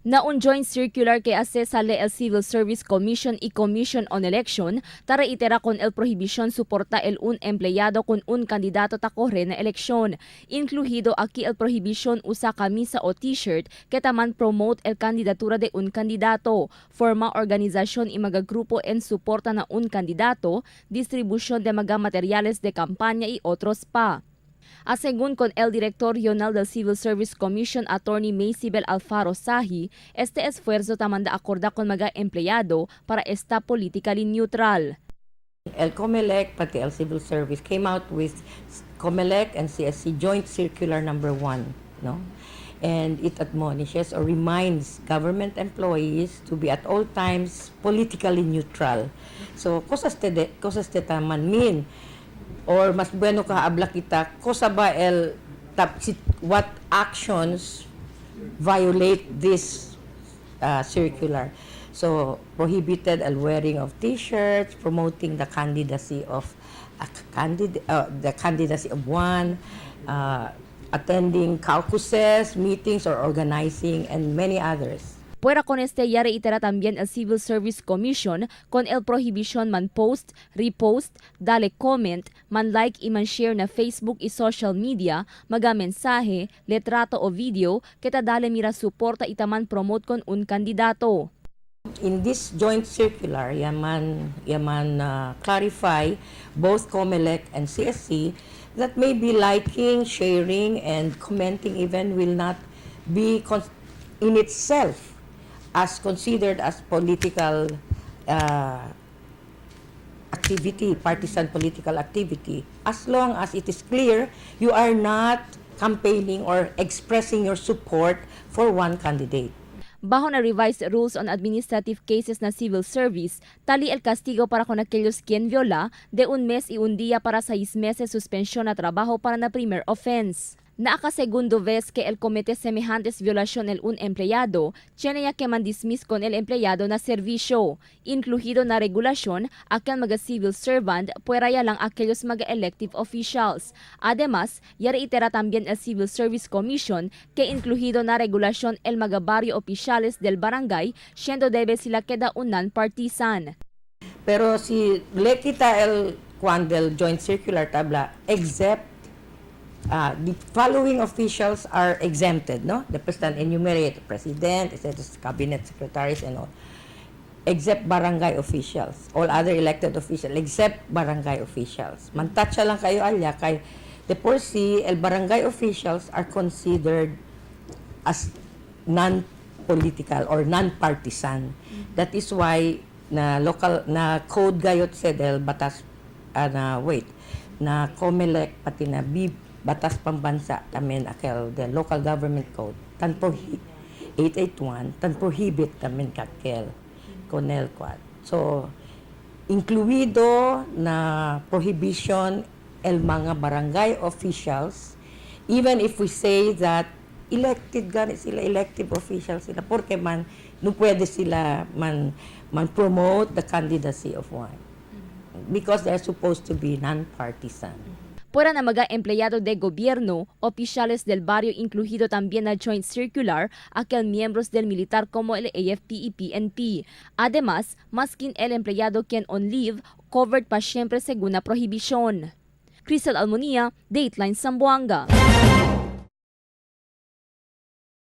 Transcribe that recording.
Na un joint circular que hace sale el Civil Service Commission y Commission on Election tara itera con el prohibición suporta el un empleado con un candidato ta corre na eleksyon. Incluido aquí el prohibición usa camisa o t-shirt que taman promote el candidatura de un candidato, forma organización y mga grupo en suporta na un candidato, distribución de mga materiales de campaña y otros pa. A según con el director regional del Civil Service Commission, Attorney Maysibel Alfaro Sahi, este esfuerzo tamanda acorda con mga empleyado para esta politically neutral. El COMELEC, pati el Civil Service, came out with COMELEC and CSC Joint Circular Number 1, no? And it admonishes or reminds government employees to be at all times politically neutral. So, cosas te taman mean or mas bueno ka habla kita, cosa ba el tap, si, what actions violate this circular. So, prohibited el wearing of T-shirts, promoting the candidacy of a candidate, the candidacy of one, attending caucuses, meetings, or organizing, and many others. Fuera con este ya reitera también el Civil Service Commission con el prohibición man post, repost, dale comment, man like y man share na Facebook y social media, maga mensaje, letrato o video, que ta dale mira suporta y taman promote con un candidato. In this joint circular, yaman clarify both COMELEC and CSC that maybe liking, sharing, and commenting even will not be in itself as considered as political activity, partisan political activity, as long as it is clear you are not campaigning or expressing your support for one candidate. Bajo na revised rules on administrative cases na civil service, tali el castigo para con aquellos quien viola de un mes y un día para 6 meses suspensión a trabajo para na primer offense. Naaka segundo vez que el comete semejantes violación el un empleado, tiene ya que man dismiss con el empleado na servicio. Incluido na regulación, aquel mga civil servant, puera ya lang aquellos mga elective officials. Además, ya reitera también el Civil Service Commission que incluido na regulación el mga barrio oficiales del barangay, siendo debe sila queda un non-partisan. Pero si le kita el kwan del joint circular tabla, except the following officials are exempted, no? The president enumerate, the president, etc., cabinet secretaries and all. Except barangay officials, all other elected officials, except barangay officials. Mantatsa lang kayo alya kay de por si el barangay officials are considered as non-political or non-partisan. That is why na local na code gayot sedel batas na wait na COMELEC pati na B, batas pambansa tamen akel the local government code tan prohi 881 tan prohibit tamen kakel konel kwad. So incluido na prohibition el mga barangay officials, even if we say that elected gani sila, elective officials sila, porque man no pwede sila man promote the candidacy of one because they're supposed to be non-partisan. Fuera na mga empleyado de gobierno, oficiales del barrio, incluido también na joint circular, aquel miembros del militar como el AFP y PNP. Además, maskin el empleado quien on leave, covered pa siempre según la prohibición. Crystal Almonia, Dateline Zamboanga.